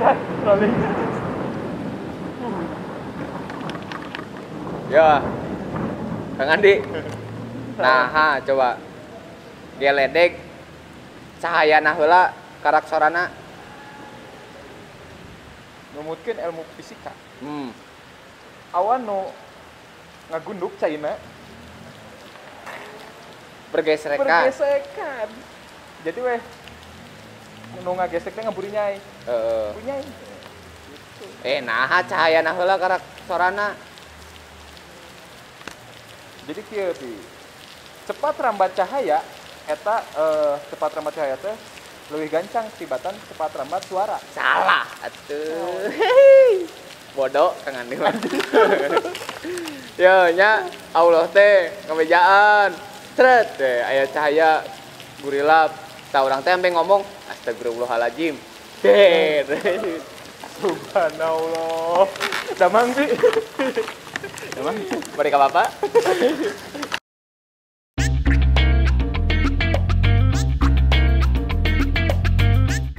Loncat, rolling. Ya. Kang Andi. Nah, ha, coba. Geledek cahayana heula karak sorana. Numutkeun ilmu fisika. Awan nu ngagunduk caina bergesekan. Bergesekan. Jadi weh nu ngagesek teh ngaburinyai. Heeh. Bunyai. Gitu. Nah cahayana heula karak sorana. Jadi kieu pi. Cepat rambat cahaya eta cepat rambat cahaya teh leuwih gancang tibatan cepat rambat suara. Salah atuh. Bodoh Kang Andi mah. Yo nya Allah teh ngamejaan. Tret teh aya cahaya gurilap. Tah urang teh ampe ngomong astagfirullahalazim. Der. Subhanallah. Damang sih. Damang. Bari ka bapak.